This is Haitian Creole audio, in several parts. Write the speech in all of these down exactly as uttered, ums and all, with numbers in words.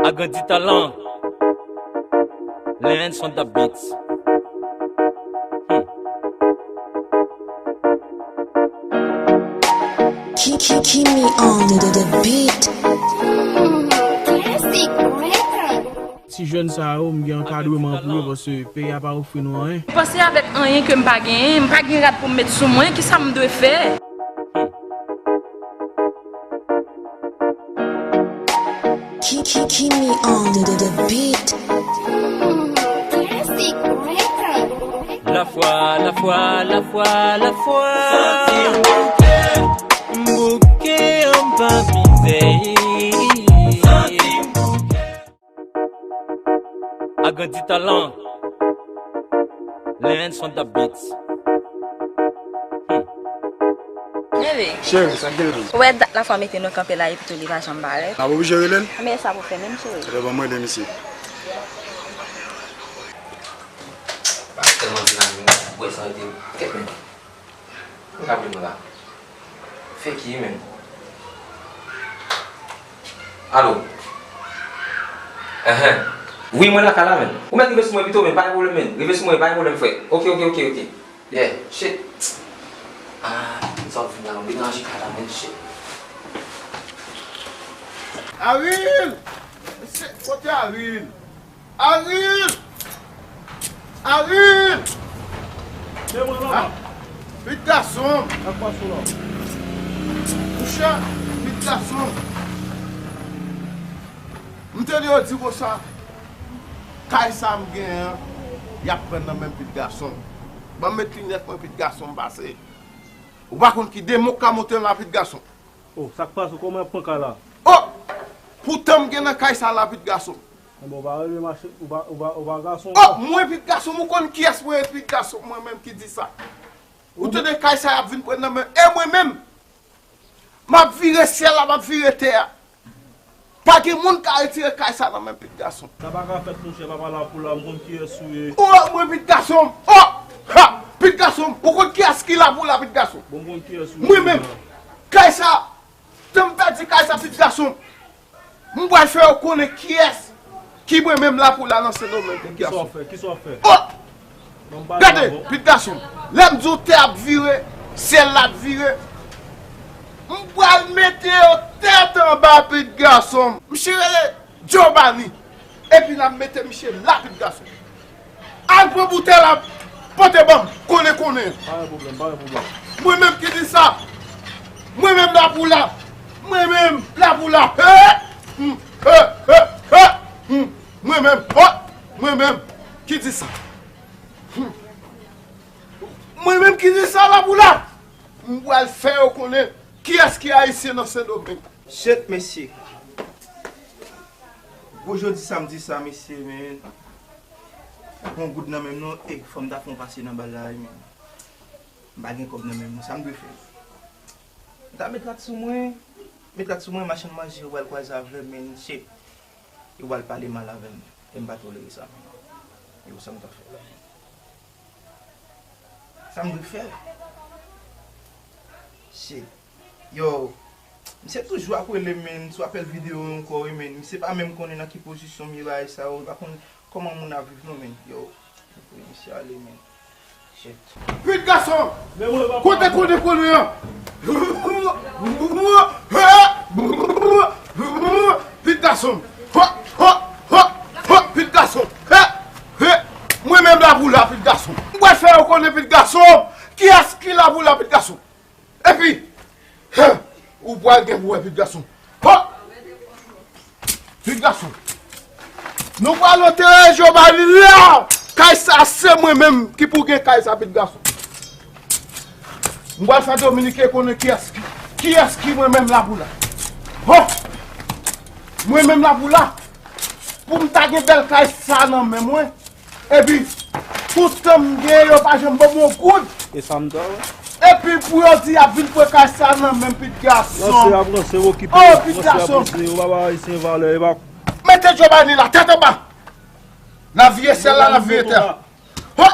Agrandi talan. Lens on the beats. Hmm. Ki- ki- Kimi on the, the, the beat. Ti jèn sa yo, m gen ankadreman pou yo paske peyi a pa ofri nou anyen. Panse avèk anyen ke m pa genyen, m pa gen rad pou m met sou mwen, kisa m dwe fè? Ki- ki- Kimi on the, the, the beat. Lafwa, lafwa, lafwa, lafwa. M bouke, m pa mize. Agrandi talan. Lens on the beats. Hmm. Bebe, Cheri, sa k gen la? Ou wè dat la fwa mete nou kanpe la epi tou li pa janm parèt. N ap oblije rele l? Men sa pou fè menm cheri. Gade, ban m rele misye. Pastè mwen di nan men bwè sante. Kèt men. Mwen ka vle mwen la. Fè ki men. Alo. Enhen. Wi, mwen lakay la men. Ou mèt rive sou mwen pito men, pa gen pwoblèm men. Rive sou mwen, pa gen pwoblèm frè. Oke, oke, oke, oke. Yeah, shit. Ah, sa w vin la, ou deranje kay la men, shit. Aril! Mesye, kote Aril? Aril! Aril! Se mwen papa. Pitit gason m! Sa k pase w la? Mouche, pitit gason m! M tande yo di konsa, kay sa m genyen an, y ap pran nan men pitit gason m. Ban m met linèt mwen, pitit gason m, pase. Ou pa konn ki demon k ka monte m la, pitit gason m. Oh, sa k pase w? Kòman y ap pran kay la? Oh! Poutan m gen nan kay sa la, pitit gason m. Enben, ou pa rele mache, ou pa, ou pa, ou pa gason. Oh, mwen pitit gason m, ou konn kiyès mwen ye, pitit gason m, mwen menm ki di sa. Ou tande kay sa y ap vin pran nan men, e mwen menm, m ap vire syèl la, m ap vire tè a. Pa gen moun ka retire kay sa nan men pitit gason m. Sa pa ka fèt monchè, papa Lapoula, m konn kiyès ou ye. Oh, mwen pitit gason m. Oh! Ha! Pitit gason m, ou konn kiyès ki Lapoula, pitit gason m. Bon, m konn kiyès ou ye. Mwen menm, kay sa, tan m pèdi kay sa, pitit gason m. M pral fè yo konnen kiyès ki mwen menm Lapoula nan Sendomeng, pitit Kisa w gason m. Fè? Kisa w fè? Oh! Ban m pale Gade, avè w. Pitit gason m. Lè m di w tè ap vire, syèl la ap vire. M pral mete yo tèt anba, pitit gason m. Misye rele Giovanni. Epi n ap mete misye la, pitit gason m. Al pran boutèy la, pote ban m, konnen konnen. Pa gen pwoblèm, pa gen pwoblèm. Mwen menm ki di sa. Mwen menm Lapoula. Mwen menm Lapoula. He! Hmm. He, he, he! Hmm. Mwen menm. Oh! Mwen menm ki di sa. Hmm. Mwen menm ki di sa, Lapoula. M pral fè yo konnen kiyès ki ayisyen nan Sendomeng. Shit, mesye. Gwo jodi samdi sa, mesye, men. Gon goud nan men m non, e fò m ta fè yon pase nan bal la, wi, men. M pa gen kòb nan men m non, sa m dwe fè? M ta met rad sou mwen, met rad sou mwen, machann manje yo pral kwaze avè m, men, shit. Yo pral pale mal avè m, e m pa tolere sa, men. Yo, sa m ta fè? Sa m dwe fè? Shit. Yo, misye toujou ap rele m, men, sou apèl videyo yo ankò, wi, men. Misye pa menm konnen nan ki pozisyon m ye, bagay sa yo. Li pa konn kòman moun ap viv, non, men. Yo, misye ale, men. Shit. Pitit gason! Kote konnen konnen an? Pitit gason! Ho! Ho! Ho! Ho! Pitit gason! He! He! Mwen menm Lapoula, pitit gason! M pral fè yo konnen, pitit gason! Kiyès ki Lapoula, pitit gason? Epi, he, ou pral gen pou wè, pitit gason. Ho! Pitit gason. Nou pral antere Giovanni la! Kay sa se mwen menm ki pou gen kay sa, pitit gason. M pral fè Dominiken konnen kiyès ki, kiyès ki mwen menm Lapoula. Ho! Mwen menm Lapoula. Pou m ta gen bèl kay sa nan men mwen. Epi, tout tan m gen, yo pa janm ban m yon goud. E sa m ta wè. Epi pou yo di y ap vin pran kay sa nan men m, pitit gason. Ranse ap ranse, okipe. Oh, pitit Ranse ap gason. Ranse, yo pa bay ayisyen valè, e pa. Mete Giovanni la, tèt anba. N ap vire syèl la, n ap vire tè a. Ho!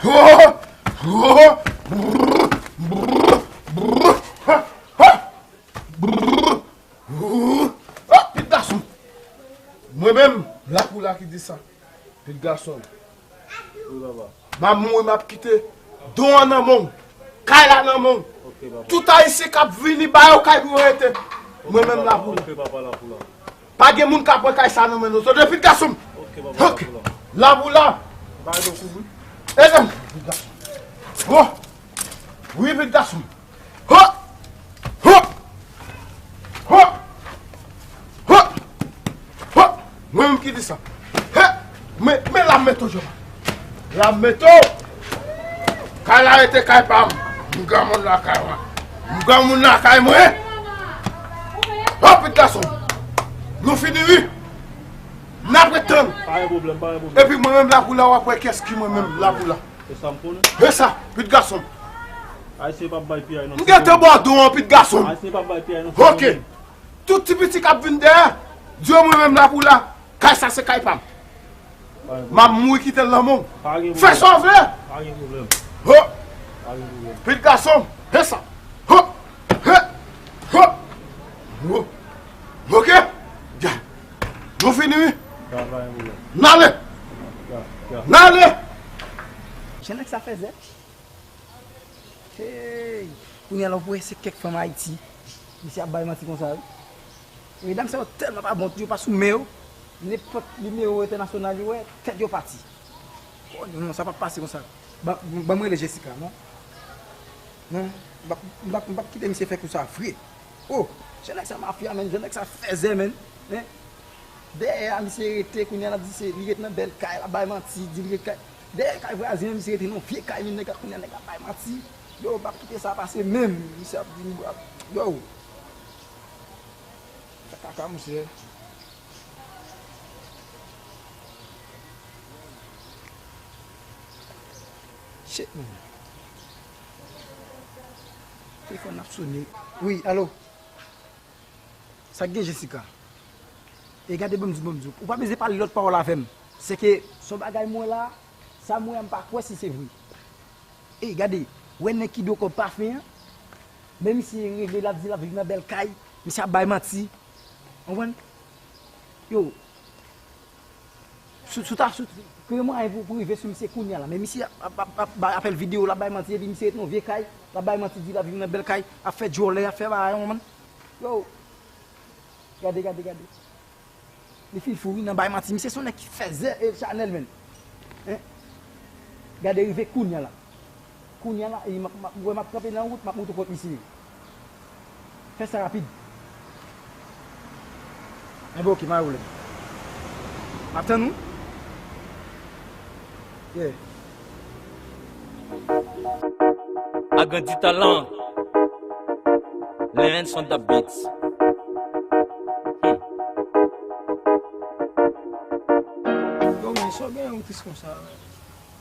Ho! Ho! Ho! Ho! Ho! Ho! Pitit gason. Di sa. Pitit gason m. Wi, papa. M ap mouri, m ap kite don an nan men w. Kay la nan men w. Ok, papa. Tout Ayisyen k ap vini, ba yo kay pou yo rete. Mwen menm la pou la. Ok, papa, la pou la. Pa gen moun k ap pran kay sa nan men nou. Tande, pitit gason m. Ok, papa, la pou la. La pou la. Ba yo kouvri. E non, pitit gason m. Bon. Wi, pitit gason m. Ho! Ho! Ho! Ho! Ho! Mwen menm ki di sa. He! Men, men la m mete w, Joma. La m mete w. Kay la rete kay pa m. M granmoun lakay mwen. M granmoun lakay mwen. Ho, pitit gason m. Nou fini, wi. N ap ret tann. Pa gen pwoblèm, pa gen pwoblèm. Epi mwen menm la pou la, w ap wè kiyès ki mwen menm la pou la. Se sa m konnen. Se sa, pitit gason m. Ayisyen p ap bay piyay non. M gentan ba w don an, pitit gason m. Ayisyen p ap bay piyay non. Ok. Tout ti piti k ap vin dèyè, di yo mwen menm la pou la. Kay sa se kay pa m. M ap mouri kite l nan men w. Pa gen pwoblèm. Fè sa w vle. Pa gen pwoblèm. Ho! Pa gen pwoblèm. Pitit gason m. Se sa. Ho! He! Ho! Ho! Ok? Ya. Nou fini, wi. Ya, pa gen pwoblèm. N ale. Ya, ya. N ale. Jan nèg sa fè zè. Hey! Kounye a la, w pou wè se kèk fanm Ayiti. Misye ap bay manti konsa, wi. Medam sa yo tèlman pa bon, yo pa sou men yo. Nenpòt nimewo entènasyonal yo wè, tèt yo pati. Oh, non, non, sa p ap pase konsa. Ban, ban m rele Jessica, non? Non, m p ap, m p ap, m p ap kite misye fè kou sa vre. Oh, jan nèg sa mafya, menn, jan nèg sa fèzè, menn. Hein? Dèyè a, misye rete, kounye a, l ap di se, li ret nan bèl kay, l ap bay manti, di li ret kay. Dèyè kay vwazen an, misye rete nan vye kay, menn, nèg la, kounye a, nèg la bay manti. Yo, m p ap kite sa pase menm. Misye ap di m, yo. Fè kaka, monchè. Shit, man. Telefòn ap sone. Wi, alo. Sa k gen, Jessica? E gade, ban m di w, ban m di w. Ou pa bezwen pale lòt pawòl avè m. Se ke s on bagay m wè la, sa m wè a, m pa kwè si se vre. Ey, gade, wè nèg ki dwe kòb pa fen an. Men misye rele, l ap di l ap viv nan bèl kay. Misye ap bay manti. Konprann? Yo. Sou, sou ta, sou, kreye mwayen pou, pou rive sou misye kounye a la. Men misye ap, ap, ap, ap bay apèl videyo, l ap bay manti, epi misye ret nan vye kay, l ap bay manti, di l ap viv nan bèl kay, ap fè djòlè, ap fè bagay, konprann? Yo. Gade, gade, gade. Li fin fou, wi, nan bay manti. Misye se yon nèg ki fèzè e chanèl, menn. Hein? Gade rive kounye a la. Kounye a la, e m ap, m ap, ou wè m ap kanpe nan wout, m ap montre w kot misye ye. Fè sa rapid. Enben, oke, pa gen pwoblèm. M ap tann ou. Yeah. Agrandi talan. Lens on the beats. Hmm. Yo, men, sa w gen yon tris konsa, men.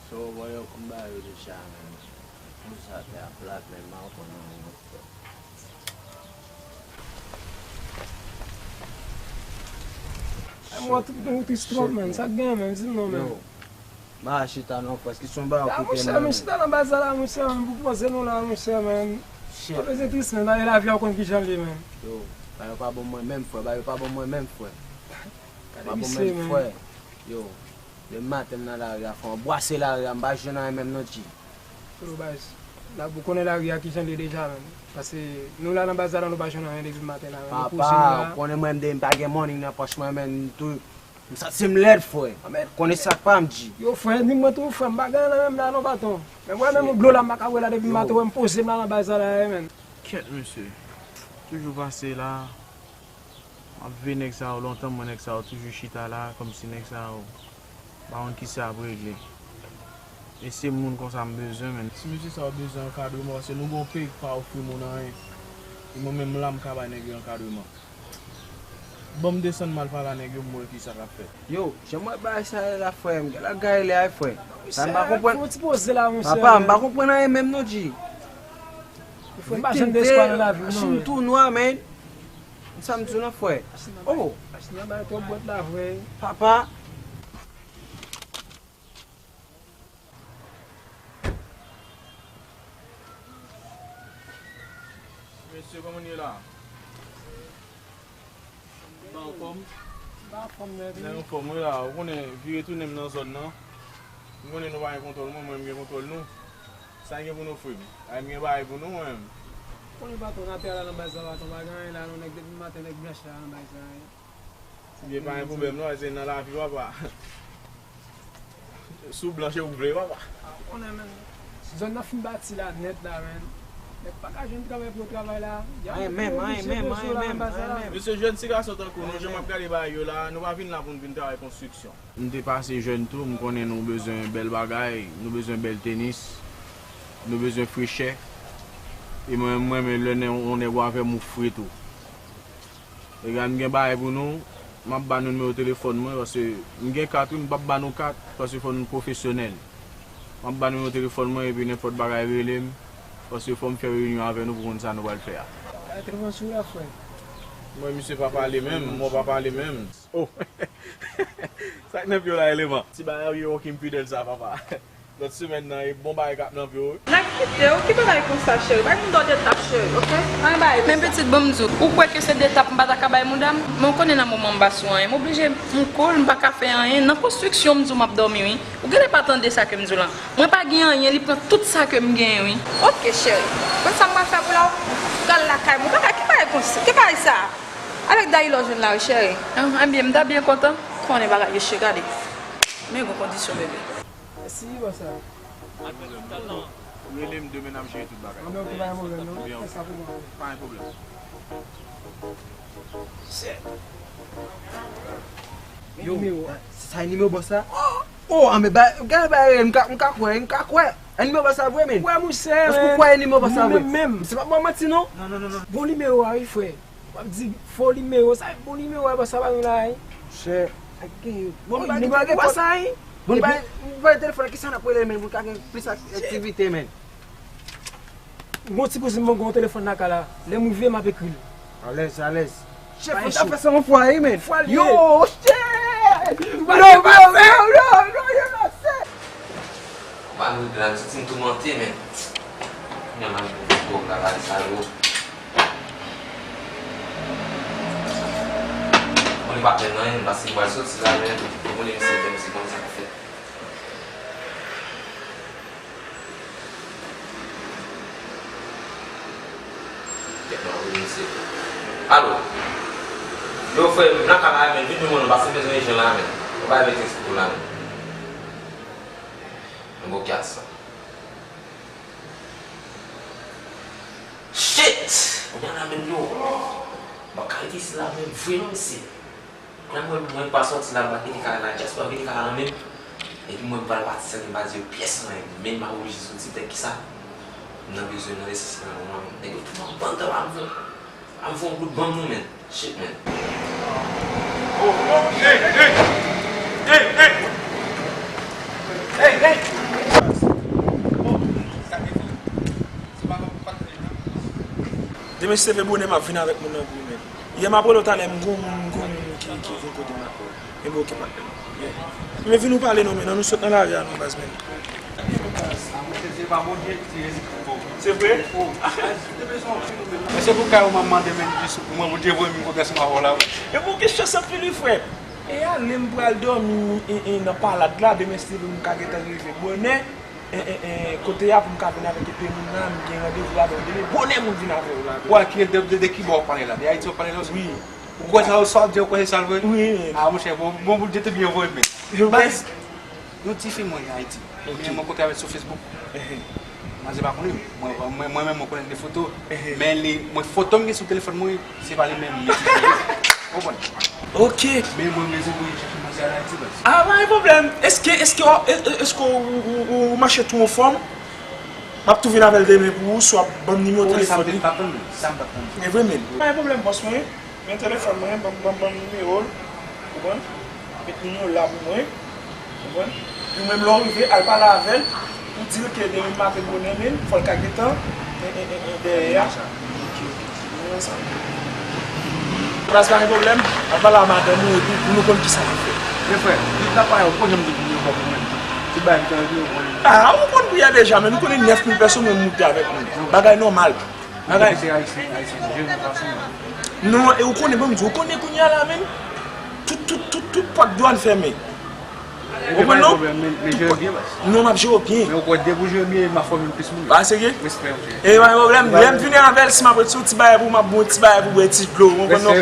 So, bon, yo konn ba yo deja, men. Pou sa te ap la, men, m pa konn anyen. Ay, mwen, tout moun tris twòp, men. Sa k gen, men? Di m non, men. Yo. M pa chita non, frè, se kesyon ba yo kote, men. Monchè, men chita nan baz la, monchè, men, pou poze nou la, monchè, men. Shit. Pa bezwen tris, men, gade lavi a, ou konn kijan l ye, men. Yo, ba yo pa bon mwen menm, frè, ba yo pa bon mwen menm, frè. Gade misye, men. Yo, demen maten m nan lari a, frè, m bwase lari a, m pa jwenn anyen menm non, G. Yo, baz, la, ou konnen lari a kijan l ye deja, men. Paske nou la nan baz la, nou pa jwenn anyen depi maten la, men. Papa, ou konnen mwen, m de, m pa gen money nan pòch mwen, men, m tou. M santi m lèd, frè. Konnen sa k pa m, G. Yo, frè, ni mwen tou, frè, m pa gen anyen nan men m la non, patwon. Men wè menm dlo la, m pa ka bwè la depi maten, wè m poze m la nan baz la, la, men. Kèt, mesye. Toujou pase la. M ap veye nèg sa yo lontan, mwen nèg sa yo toujou chita la, kòmsi nèg sa yo pa konn kisa y ap regle. E se moun konsa m bezwen, men. Si mesye sa yo bezwen ankadreman, paske nou gen yon peyi ki pa ofri moun anyen. E mwen menm la, m ka bay nèg yo ankadreman. Ban m desann m al pale a nèg yo, m wè kisa k ap fèt. Yo, jan m wè bagay sa ye la, frè, m gen lagay lè a, frè. Sa m pa konprann. Fè yon ti poze la, monchè. Papa, m pa konprann anyen menm non, G. Frè, m pa janm gen espwa nan lavi m non, men. Machin tou nwa, men. Sa m di w non, frè. Oh. Machin nan bay twòp bwèt la, frè. Papa. Mesye, kòman nou ye la? Ba anfòm? Pa anfòm, men. Nan anfòm, wi la. Ou konnen, vire tounen m nan zòn nan. M konnen nou pa gen kontwòl mwen, mwen m gen kontwòl nou. Sa n gen pou n ofri m? Ay, m gen bagay pou nou, mwen menm. Konnen patwon, n ap la nan baz la, patwon, pa gen anyen la, non, nèg depi maten, nèg blanch la nan baz la, hein. Byen, pa gen pwoblèm, non, se nan lavi, papa. Si w blanch, ou vle, papa. Ah, ou konnen, men. Zòn nan fin bati la, nèt la, men. Nèg pa ka jwenn travay pou yo travay la. Y ap Ayen menm, oblije ayen menm, bozo ayen la nan menm, baz la. Ayen menm. Mesye, jèn ti gason tankou nou, jan m ap gade bagay yo la, nou pa vin la pou n vin travay konstriksyon. M te pase jèn tou, m konnen nou bezwen bèl bagay, nou bezwen bèl tenis, nou bezwen frechè. E mwen, m renmen lè nè-, yon nèg ou avè m ou fre tou. Egal, m gen bagay pou nou, m ap ba nou nimewo telefòn mwen, paske m gen kat, wi, m p ap ba nou kat, paske fò nou pwofesyonèl. M ap ba nou nimewo telefòn mwen, epi nenpòt bagay rele m, paske fò m fè reyinyon avè nou pou konn sa nou pral fè a. Bay telefòn sou la, frè. Mwen, misye pa pale menm, mwen pa pale menm. Oh! Sa k nan pye w la, eleman? Ti bagay yo ki m fidèl sa, papa. Lòt semèn nan, e bon bagay k ap nan pye w. N a kite w, ki bagay konsa, cheri? Bay moun dòdetap, cheri, oke? Anyen bagay konsa. Men pitit, ban m di w, ou kwè ke se detap m pa ta ka bay mouda m? Men w konnen nan moman m pa sou anyen, m oblije m koul, m pa ka fè anyen. Nan konstriksyon m di w m ap dòmi, wi. Ou genlè pa tande sa ke m di w lan. Mwen pa gen anyen, li pran tout sa ke m genyen, wi. Oke, cheri. Konn sa m pral fè pou la, w pral lakay mwen. Bagay, ki bagay konsa? Ki bagay sa? Avèk Dayila w jwenn la, wi, cheri. Ah, ebyen, m ta byen kontan. Konnen bagay yo, cheri, gade. Men gon kondisyon, bebe. Mèsi, bòs la. Rele m demen, n ap jere tout bagay. Anben, oke, pa gen pwoblèm, non. Fè sa pou mwen. Pa gen pwoblèm. Yo, sa e nimewo bòs la? Oh, anben, ba, gade ba reyèl, m ka, m ka kwè, m ka kwè. E nimewo bòs la vre, men? Wè, monchè, èske ou kwè e nimewo bòs la vre? Mwen menm. Se pa ban manti, non. Non, non, non, non. Bon nimewo a, wi, frè. W ap di fo nimewo, sa bon nimewo a, bòs la ba nou la, wi. Monchè, ak gen, bon, m pa gen telefòn. Bon, m pa, m pa gen telefòn, kisa n ap rele, men, pou n ka gen plis ak-, aktivite, men? Gon ti kouzin mwen gen yon telefòn lakay la. Lè m rive, m ap ekri l. Alèz, alèz. Chèf, ou ta fè sa yon fwa, wi, men. Fwa l ye. Yo, shit! Yo, yo, yo, yo, yo, yo, yo, shit! Malgre gran ti m toumante, men. Kounya m al pran ti gwòg la, bagay sa yo. Bon, li pa plen nan, paske m pral soti la, men. Bon, li misye fè, misye konn sa k fèt. Tèt mwen ap rile, mesye. Alo. Yo, frè, m lakay la, men, vin jwenn mwen non, paske m bezwen ijan la, men. Ou pa mete sou kou la, men. Men bon, kè a sa. Shit! Kounya la, men, yo. M pa ka rete isi la, men, vre non, mesye. Kounya mwen, mwen pa sòti la, m pa kite kay la, just pa kite kay la nan men m. Epi mwen, m pral pati san ke m pa di yo pyès anyen. Men m ap oblije soti, tèt kisa? M nan bezwen nan nesesite nan moman, men nèg yo tou nan bann tan, pa m fè, pa m fè yon goud banm non, men. Shit, men. Oh, oh, hey, hey! Hey, hey! Hey, hey! Oh, sa te fè. Se pa, pa, pa, Demen si se vle bonè, m ap vin avèk moun nan pou ou menm. Yè m ap rele w talè, m gon moun, m gon moun ki, ki vin kote m la. Ebyen, oke, patnè. Yeah. Men vin nou pale non, men, ann nou sot nan lari a non, baz, men. Se pa Bondye ki te Jezi Kris. Se vre? Men se pou kay ou m ap mande, men, jis pou mwen, Bondye voye m kontre sou m avè w la, wi. E bon kesyon sa anpil, wi, frè. E ale m pral dòmi, e, e, nan palad la, demen si se vle m ka gentan rive bonè. E, e, e, kote a pou m ka vin avèk epe moun nan, m gen randevou avè l demen. Bonè pou m vin avè l la. Wè, ki de, de, de ki bò w pale la? De Ayiti w pale la osi? Wi. Ou kwè sa, sa w di, ou kwè se sa l vre? Wi. Ah, monchè, bon, bon, Bondye te byen voye m, men. Baz, yon ti fi mwen gen Ayiti. Ok. Men mwen kontre avè l sou Facebook. Ehe. Manzè pa konnen m. Mwen, mwen, mwen menm, mwen konnen l de foto. Ehe. Men li, mwen, foto m gen sou telefòn mwen, se pa li menm, men se li. Konprann? Ok. Men mwen bezwen voye chèche manzè ann Ayiti, baz. Ah, pa gen pwoblèm. Èske, èske, èske ou, ou, ou, ou mache tou anfòm? M ap tou vin avè l demen pou ou, swa ban m nimewo telefòn li. Sa m t ap tann, sa m t ap tann. Men vre, men. Pa gen pwoblèm, bòs mwen. Men telefòn mwen, ban m, ban m, ban m nimewo l. Ou konprann? Met nimewo l la pou mwen. Konprann? Epi menm lè w rive, al pale avè l, pou di l ke demen maten bonè, men fò l ka gentan, e, e, e, e, dèyè a. Ou konprann sa? Baz, pa gen pwoblèm, al pale a madanm ou epi pou nou konn kisa pou fè. Men frè, li t ap pale, ou konn jan m di pou yo fè pou mwen. Tout bagay m te regle, ou konn. Ah, ou konn pri a deja, men nou konnen nèf mil pèsonn menm moute avèk nou. Bagay nòmal. Bagay. Se Ayisyen, Ayisyen, jèn gason. Non, e ou konnen, ban m di, ou konnen kounye a la, menm. Tout, tout, tout, tout pòt dwàn fèmen. Ou konprann non? Tout pòt. Non, m ap jere w byen. Men ou kwè depi w jere byen, m ap fòme plis moun. A, serye? Respè, monchè. E pa gen pwoblèm. Lè m vini avè l, si m ap ret sou ti bagay pou m ap bon ti bagay pou bwè ti dlo. Ou konprann non?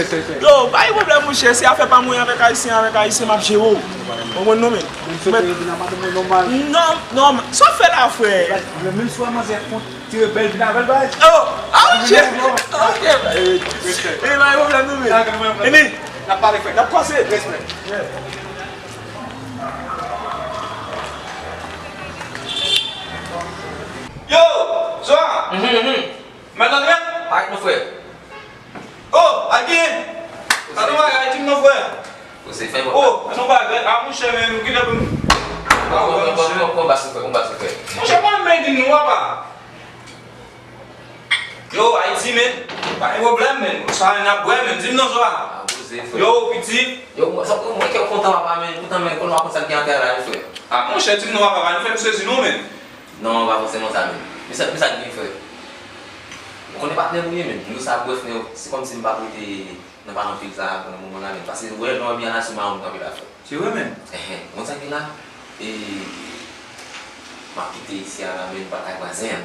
Yo, pa gen pwoblèm, monchè. Se afè pa mwen avèk Ayisyen, avèk Ayisyen, m ap jere w. Ou konprann non, men? Non, non, sa w fè la, frè? Menm si w wè manzè kont, tire bèl vin avè l, bay. Oh, ah, ok. Ok. E pa gen pwoblèm, non, men. N ap pale, frè. N ap kòze. Respè. Yo, Zoran. Mhm, mhm. Mèt André? Parèt non, frè. Oh, Akin. Sa nou bagay, di m non, frè. Ou se fè. Oh, sa nou bagay. Ah, monchè, men, nou gentan pou nou. Bon, bon, bon, bon, bon, ba sou frè, bon, ba sou frè. Monchè, mwen, men, di m non, papa. Yo, Ayiti, men. Pa gen pwoblèm, men. Sa n ap bwè, men. Di m non, Zoran. Ah, poze, frè. Yo, pitit. Yo, mwen, sa, mwen, kè w kontan, papa, men. Poutan, men, konnen w ap konn sa k gen anba la, frè. Ah, monchè, di m non, papa, pa nou fè m sezi, non, men. Non, pa fòseman sa menm. Men sa, men sa k gen, frè. Ou konnen patnè m ou ye menm. Nou sa bwè, frè, se kòmsi m pa pote nan pa anpil sa nan moman la menm. Paske ou wè jan anbyan la sou mawon kanpe la, frè. Se vre menm. Enhen. Ou konn sa k gen la? E, m ap kite isi a la menm, m pral kay vwazen an.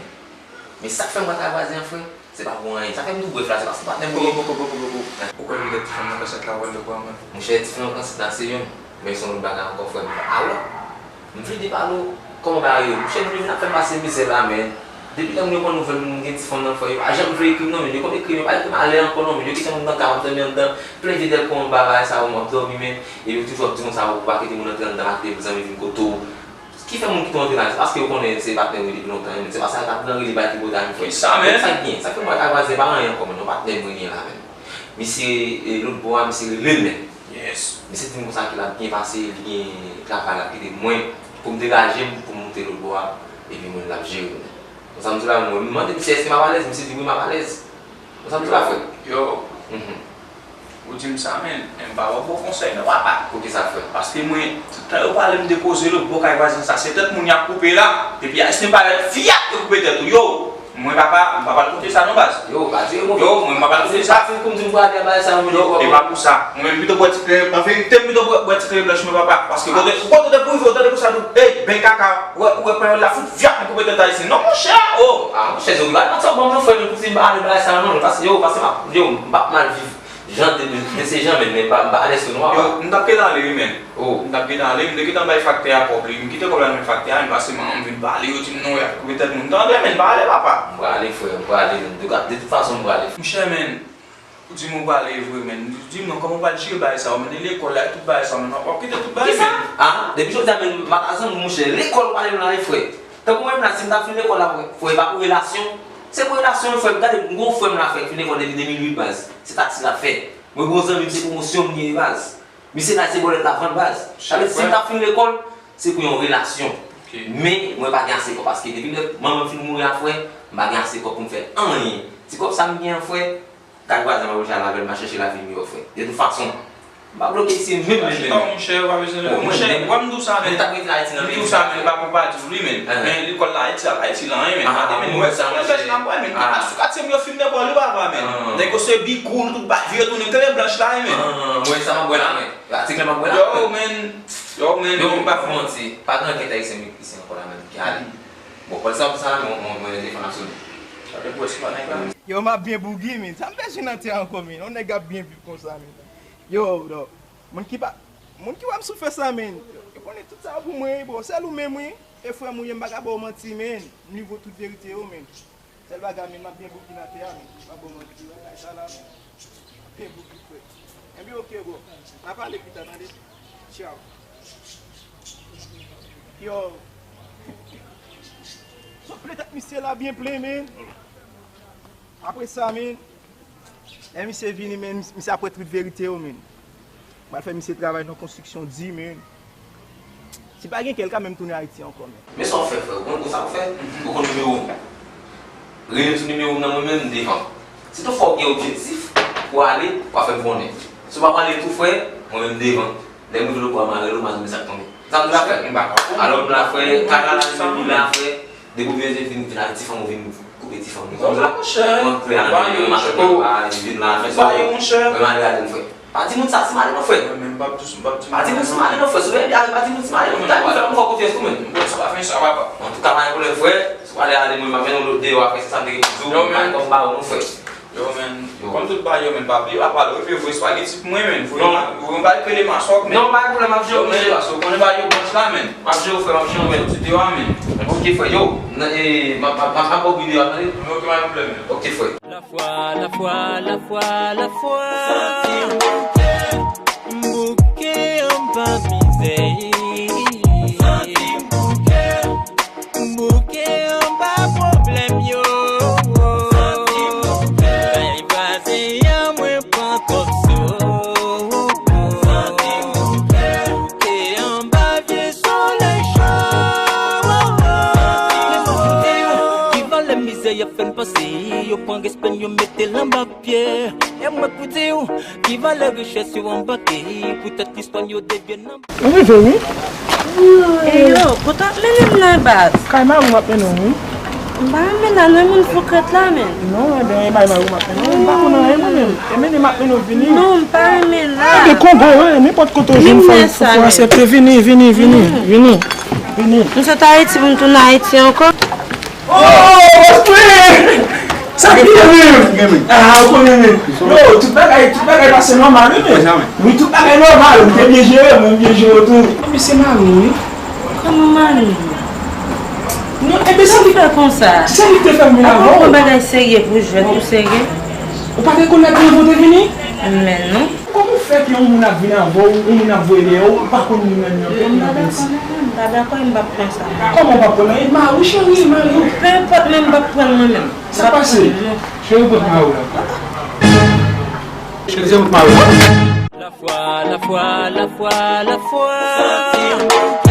Men sa k fè m pral kay vwazen an, frè, se pa pou anyen. Sa fè m tou bwè la, se paske patnè m ou ye. Poko, poko, poko, poko. Ou kwè petèt ti fanm nan ka sot la, w al lòt bò a mwen? Monchè, ti fanm nan ka sot la, se youn. Men se yon lòt bagay ankò, frè m. Alò, m vle di pale w, kòman bagay yo? Monchè, nou vin ap fè m pase mizè la, men. Depi lè moun yo pran nouvèl m gen ti fanm nan, frè, yo pa janm vle ekri m non, men yo konn ekri m, yo pa ekri m alè ankò non, men yo kite moun nan ka, m ap dòmi anndan, plen vye dèlko anba bagay sa yo, m ap dòmi, men, epi yo toujou ap di konsa, ou pa kite moun antre anndan, pa kite zanmi vin kote w. Ki fè moun kite w antre la, se paske yo konnen se patnè w depi lontan, men se pa sa, patnè w rele bay tripotay, men frè. Sa, men. Sa k gen, sa k fè m wè ka vwazen pa anyen ankò, men, non, patnè m mwen gen la, men. Misye, e, lòt bò a, misye rele m, men. Yes. Misye di m konsa ke l ap byen pase, li gen travay, l ap kite mwen pou m degaje m, pou m moute lòt bò a, epi mwen l ap jere m. Konsa m di la, mwen mande misye èske m ap alèz, misye di wi m ap alèz. Konsa m di la, frè. Yo. Mhm. Ou di m sa, men, men m pa ba w bon konsèy non, papa. Poukisa, frè? Paske mwen, tout tan yo pale m de koze lòt bò kay vwazen sa, se tèt moun y ap koupe la. Depi Ayisyen parèt, fiyap, yo koupe tèt ou. Yo. Mwen papa, m pa pral koute sa non baz. Yo, pa di yo move. Yo, mwen pa pral koute sa. Pa fin koum di m pral de bagay sa yo, men yo, e pa pou sa. Mwen menm pito bwè ti kleren, an verite m pito bwè, bwè ti kleren blanch mwen papa. Paske kote, kote w te pou rive, w tande konsa tou, ey, ben kaka, ou wè, ou wè panyòl la fout vyap m koupe tèt ayisyen. Non monchè, oh. Ah, monchè, Zoran, pa mantè w ban m non frè, men pou di m pa ale bagay sa yo non, paske yo, paske m ap, yo, m p ap mal viv. Jan de, de se jan, men, men pa, m pa alèz tou non, papa. Yo, m t ap gentan ale wi, men. Oh. M t ap gentan ale, m te gentan bay faktè a kòb li. M kite kòb la nan men faktè a, men paske m vin pale, yo di m non, y ap koupe tèt moun. Tande, men, m pa ale, papa. M prale, frè, m prale, men. De, de tout fason, m prale. Monchè, men, ou di m ou prale vre, men. Di m non, kòman w pral jere bagay sa yo, men, lekòl la, tout bagay sa yo, men, w ap kite tout bagay, men. Kisa? Ah, depi jodi a, men, m pa ta zanmi w, monchè. Lekòl ou pale m la, wi, frè. Tankou mwen menm la, si m ta fin lekòl la, frè, frè, e pa pou relasyon. Se pou relasyon, frè. Gade, m gon frè m la, frè, ki fin lekòl depi de mil uit, baz. Se taksi l ap fè. Mwen gon zanmi m, se pwomosyon m li ye, baz. Misye la, se bòlèt l ap vann, baz. Sa vle di, si m ta fin lekòl, se pou yon relasyon. Ok. Men, mwen pa gen ase kòb, paske depi lè manman m fin mouri a, frè, m pa gen ase kòb pou m fè anyen. Ti kòb sa m gen an, frè, kay vwazen m ap oblije al avè l, m al chèche lavi miyò, frè. De tout fason, m pa bloke isi menm, menm, menm. Monchè, ou pa bezwen, monchè, wè m di w sa, men. M t ap rete Ayiti nan peyi sa, men, pa pou pa di w li, men. Men lekòl la, Ayiti, Ayiti la, men. Gade, men, mwen sa, monchè. Nan katye m yo fin lekòl, wi, papa, men. Nèg yo se bigoul, tout ba, vire tounen, kleren blanch la, men. Mwen sa, m ap bwè la, men. Atik la, m ap bwè la, men. Yo, men, yo, men, yo, m pa fè manti. Pa gen ankèt ayisyen isi ankò la, men, ki ale. Bon, pòl sa pou sa, men, mwen, mwen, mwen defann absoli. Yo, m ap byen bougi, men. Sa m bezwen nan tè ankò, men. Yon nèg ap byen viv konsa, men. Yo, yo. Moun ki pa, moun ki wè m sou fè sa, men. Yo konnen tout sa pou mwen, wi, bro. Sèl ou menm, wi. E frè m ou ye, m pa ka ba w manti, men. M livre w tout verite yo, men. Sèl bagay, men, m ap byen bougi nan tè a, men. M pa ba w manti, bagay sa la, men. M ap byen bougi, frè. Enben, ok, bro. N a pale pita, tande. Tchaw. Yo. Sot plen tèt misye la byen plen, men. Apre sa, men, lè misye vini, men, misye ap wè tout verite yo, men. M pral fè misye travay nan konstriksyon di, men. Si pa gen kè, l ka menm tounen Ayiti ankò, men. Men sa w fè, frè, ou konn sa w fè? Ou konn nimewo m. Rele m sou nimewo m nan, mwen menm, m devan. Si toutfwa w gen objektif pou w ale, w a fè m konnen. Si w pa prale tou, frè, mwen menm, m devan. Lè m rive lòtbò a, m a rele w, m a di w men sa k tonbe. Sa m di w la, frè? M pa konprann. Alò, m la, frè, kaka la, li menm, li la, frè. Depi w vin, vin, vin avèk ti fanm, ou vin koupe ti fanm. Sa m di w la? Mwen klè nan men, m a fè mwen pa, li vin la, fè sa. Mwen, m ale gade l, frè. Pa di moun sa, si mari non, frè. Mwen menm, m p ap di, m p ap di. Pa di moun si mari non, frè. Si w vle ale, pa di moun si mari non. Ou ta fè m fè konfyans tou, menm. Mwen, si w pa fè sa, papa. Antouka, pa gen pwoblèm, frè. Si w ale, ale, mwen, m ap mennen w dèyò, aprè se sa m te gen pou di w, pa gen kòb ba ou non, frè. Yo, menm. Yo. Kòm tout bagay yo, menm, pa bliye, papa, leve voye espageti pou mwen, menm. Voye yon bagay k rele masòk, menm. Non, pa gen pwoblèm, m ap jere w, monchè. Yo, menm, paske w konnen bagay yo blanch la, menm. M ap jere w, frè, m ap jere w, menm. Soti deyò a, menm. Ok, frè, yo. Nan, e, m ap, m ap, m ap, m ap obliye, tande. Ok, pa gen pwoblèm, menm. Ok, frè. Lafwa, lafwa, lafwa. Santi m bouke. M bouke anba mizè. Santi m bouke. M bouke anba pwoblèm yo. Santi m bouke. Bay vwazen an mwen pran kòb so. Santi m bouke. Bouke anba vye solèy cho. Ki valè mizè y ap fè n pase, yo pran respè n, yo mete l anba pye. E mwen pou di w, ki valè richès yo anbake, poutèt istwa n yo devye nan. Ou rive, wi. Eyo, kote w ap mennen m la, baz? Kay mari w m ap mennen w, wi. M pa renmen la non, e moun foukrèt la, menm. Non, enben, e bay mari w m ap mennen w. M pa konn anyen, mwen menm. E mennen m ap mennen w vini. Non, m pa renmen la. Enben, Kongo, wi, nenpòt kote w jwenn fanm, fò aksepte. Vini, vini, vini, vini, vini. M sot Ayiti pou m tounen Ayiti ankò. Oh, Westwin! Sa ki gen menm? Ah, ou konnen menm. Yo, tout bagay, tout bagay pase nòmal, wi, menm. Wi, tout bagay nòmal. Ou te byen jere, mwen byen jere tou. Misye mari w, wi. Kòman mari m? Non, enben, se li. Sa fè konsa? Se li ki te fè m vin avè w. Ou pran bagay serye pou jwèt, ou serye? Ou pa te konn lè Trevor te vini? Men non. Kòman w fè ke yon moun ap vin avè w, yon moun ap voye dèyè w, ou pa konn li menm nan, menm nan pens? M pa dakò non, m pa dakò, m p ap pran sa non. Kòman w p ap pran l? E mari w, cheri, mari w. Pe enpòt, men m p ap pran l mwen menm. Sa k pase? Cheri, pran mari w la. Cheri, se mari w la. Lafwa, lafwa, lafwa, lafwa.